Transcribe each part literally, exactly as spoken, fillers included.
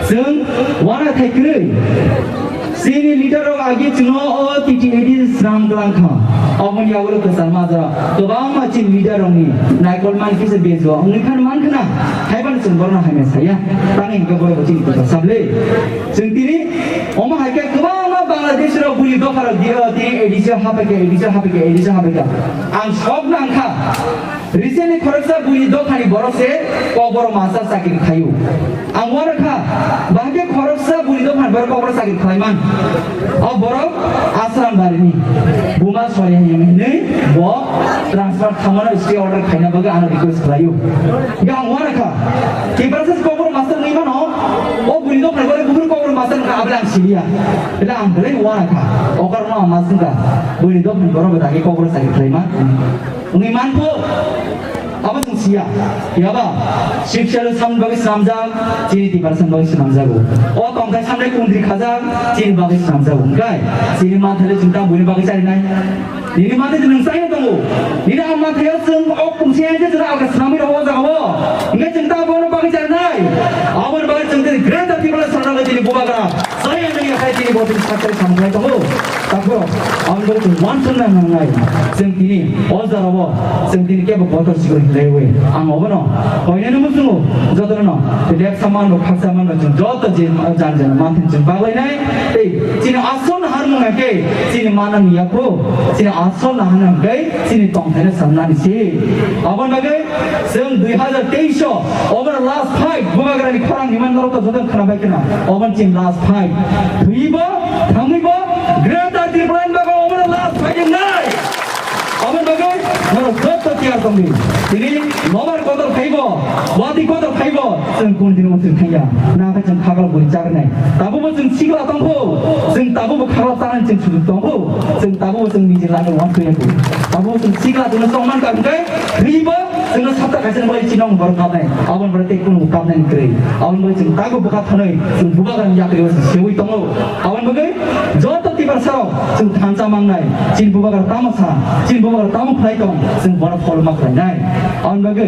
Chwng uanathai kwrwi. Chini leader rok agi chwngno o T T A D swnam twlang kha. Oboni yagulo kwchar majra kwbangma chini leader rokni naikol man kisa bejo wngwi khan man khna. Haiban chwng borno hamya saya. Tang hingke borok chini kwchar sable. Chwng tini omo hai khe kwbangma Bangladesh rok buri dopha rok dio tini A D C hapai khe A D C hapai khe A D C hapai khe. Ang sok nang kha. Recently khoroksa buini dophani borok se Kokborok master chakri khlaio. Ang uanakha, bahai khe khoroksa buini dophani borok Kokborok chakri khlaiman. O borok Asram barini buma soi hinwi bo transfer khamano stay order khaina bagwi ano request khlaio. Hingkhe ang uanakha, Tiprasa Kokborok master wngwi mano, o buini dophani borok buphuru Kokborok master wngkha abole ang siliya. Bole ang belai uanakha, o karon ang ma swngkha, buini dophani borok bo dagi Kokborok chakri khlaima. Wngwi mankho, abo chwng siya. Phiya ba, Sibsalo samni bagwi swnamjak, chini Tiprasani bagwi swnamjago. O tongthai samni kundri khajak, chini bagwi swnamjago. Hwnkhe, chini manthai chwng tamo buini bagwi charinai. Nini manthai chwng chaya tongo. Nini ang manthai o chwng o kungsi hai je chwng alka swnamwi rw o jaga o. Hwnkhe chwng tamo bono bagwi charinai. Aboni bagwi chwng tini Greater Tipraland swnamjak chini bubagra. Chaya nini hai chini bo tini sakchari samung khlai tongo. Takhuk, ang bo chwng uansukna nangnai. Chwng tini o jora o, chwng tini kebo kotor sikori hinlaiwi. Ang obono koinani muchungo jotono no lek saman rok, khak saman rok chwng joto je jan jan manthin chwng baglainai. Tei chini asol naharmung hwnkhe chini manani yakho, chini asol naharmung hwnkhe chini tongthaino sangnani se. Aboni bagwi Chwng dui hazar teis o, obono last fight, bubagrani khorang hinmani norok to joto khwna bai khwna. Obono chini last fight. Thwibo, thangwibo, Greater Tipraland bagwi obono last fight wngnai. Aboni bagwi norok joto tiyar tongdi. Tini nobar kotor khaibo, wati kotor khaibo, chwng kundini muchung thangya. Nangkhe chwng khagla bui chagnai. Tabukbo chwng sikla tongkho, chwng tabukbo khagla tanani chwng sujuk tongkho, chwng tabukbo chwng niji lagwi uansukya kho. Tabukbo chwng sikla tongno tongman kha hwnkhe, thwibo Chwngno sapta kaisa ni bagwi chini borok kapnai, aboni bagwi tei kunu kapnai ni kwrwi. Aboni bagwi chwng tago bwkha thwnwi chwng bubagrani yakri o sewi tongo. Aboni bagwi joto Tiprasa rok chwng thansa mangnai, chini bubagra tamo sa, chini bubagra tamo khlai tong, chwng bono follow ma khlainai. Aboni bagwi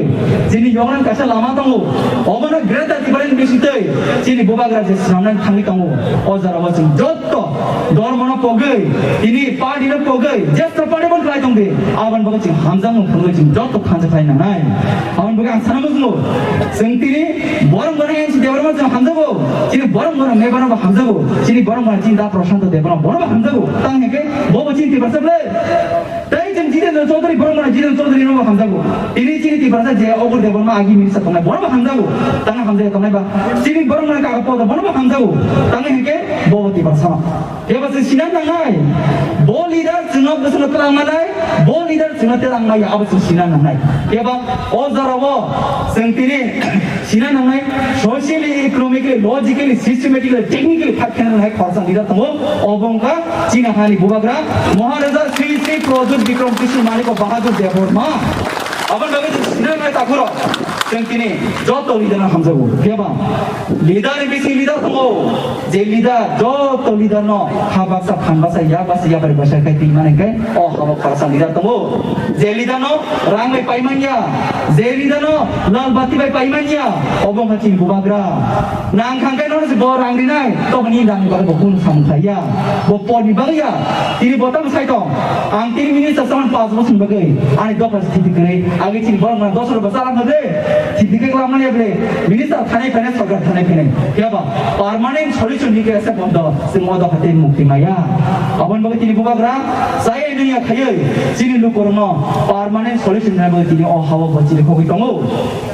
chini yoknani kaisa lama tongo, obono Greater Tipraland bisingtwi chini bubagra je swnamnani thangwi tongo, o jora o chwng joto Joto dormono pogwi, tini party no pogwi, jesto party bo khlai tong di, aboni bagwi chwng hamjakmung phunugwi chwng joto thansa khlai nangnai. Aboni bagwi ang sana muchungo, chwng tini borok bono N C Debbarma chwng hamjago, chini borok bono Mebano bo hamjago, chini borok bono chini da Prashanto Debbarma bono bo hamjago, tang hwnkhe bo bo chini Tiprasa ble. Tei chwng Jitendra Chaudhary, borok mano Jitendra Chaudhary no hamjago. Tini chini Tiprasa je Obor Debbarma agi minister tongnai, borok bo hamjago. Tangna hamjaya tongnai ba. Chini borok mano kaga podo, borok bo hamjago. Tangna hwnkhe bo bo Tiprasa ma. Keba chwng sina nangnai. Bo leader chwngno bwswkno twlang manai, bo leader chwngno twlang maya, abo chwng sina nangnai. Keba o jorao chwng tini Sina nangnai, socially, economically, logically, systematically, technically fight khaina nangnai khoroksa leader tongo. Obo wngkha chini hani bubagra Maharaja Sri Sri Pradyut Bikram Kishore Manik Bahadur Debbarma. Aboni bagwi chwng sina nangnai takhurok. Chwng tini joto leader no hamjago. Keba leader ni bisi leader tongo. Je leader, joto leader no ha baksa, phan baksa, yak baksa, yapari baksa khai twi mani khai, o habo khoroksa leader tongo. Je leader no rang bai pai manya, je leader no lal bati bai pai manya, obo wngkha chini bubagra. Nang khang khai no se bo rang rinai, to bini rang ni bagwi bo kunu samung khlai ya. Bo por ni bagwi ya, tini bo tamo sai tong. Ang tini minister saman pas bosor ni bagwi, ani dopha se thiti kwrwi, agi chini borok no dos rok bwsa lang de, thiti khe klam manya ble, minister thanai phainai, sorkar thanai phainai. Keba permanent solution ni khe se bondo, chwng o dopha tei mukti maya. Aboni bagwi tini bubagra, chaya nungya khaiwi, chini lukurokno permanent solution rwnai bagwi tini o hao bo chirikhogwi tongo.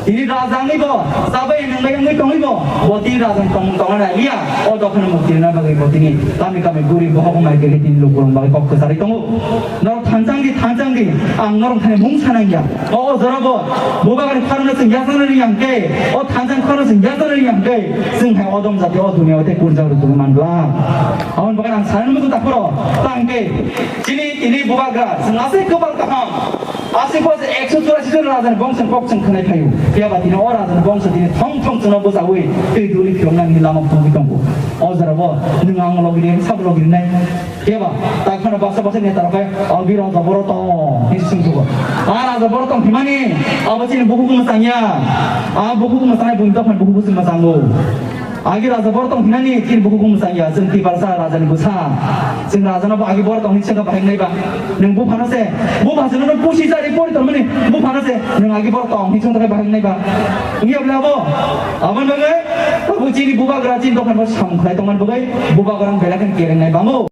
Tini rajangwi bo, chabai nungbai wngwi tongwi bo, bo tini rajang tong-, tongna nai liya, o dophano mukti rwna bagwi bo tini kami kami guri bohok wngmai khe tini lukurokni bagwi kok kwcharwi tongo. Norok thanchang di, thanchang di, ang norok thani mung sanang ya. O, o jora bo, bubagrani khorokno chwng yachakna ri yang khe, o thanchang khorokno chwng yachakna ri yang khe, chwng hai odom jati o duniya o tei kurjak rw tongwi man glak. Aboni bagwi ang sanani muchung takhoro, tang khe, chini, tini bubagra, chwng aswk kwbal kaham, aswk bo ekso churasi jon rajani bongso kok chwng khwnai phaio. Phiya ba tini o rajani bongso tini thong thong chwngno bwchaui twi duli phiyoknani lama phunugwi tongo. O jora bo, nwng ang logi rinai, sabo logi rinai. Keba, ta khana baksa baksa neta rok khe, "O biro raja boro tong," hinwi swngsugo. A raja boro tong himani, abo chini bukhuk mwchang ya. A bukhuk mwchangnai buini dophani bukhuk se mwchango. Agi raja bor tong hinani chini buku bung sangya, chwng Tiprasa raja ni bwsa. Chwng raja no agi bor tong hinwi saka bahai nai ba. Nwng buphano se, bupha se nono pusi chari pori tong mani, buphano se, nwng agi bor tong hinwi saka bahai nai ba. Ngi abla abo, abon bagai, abo chini bubagra chini dokhan bo samkhlai tongman bagai, bubagra belai khan kereng nai bango.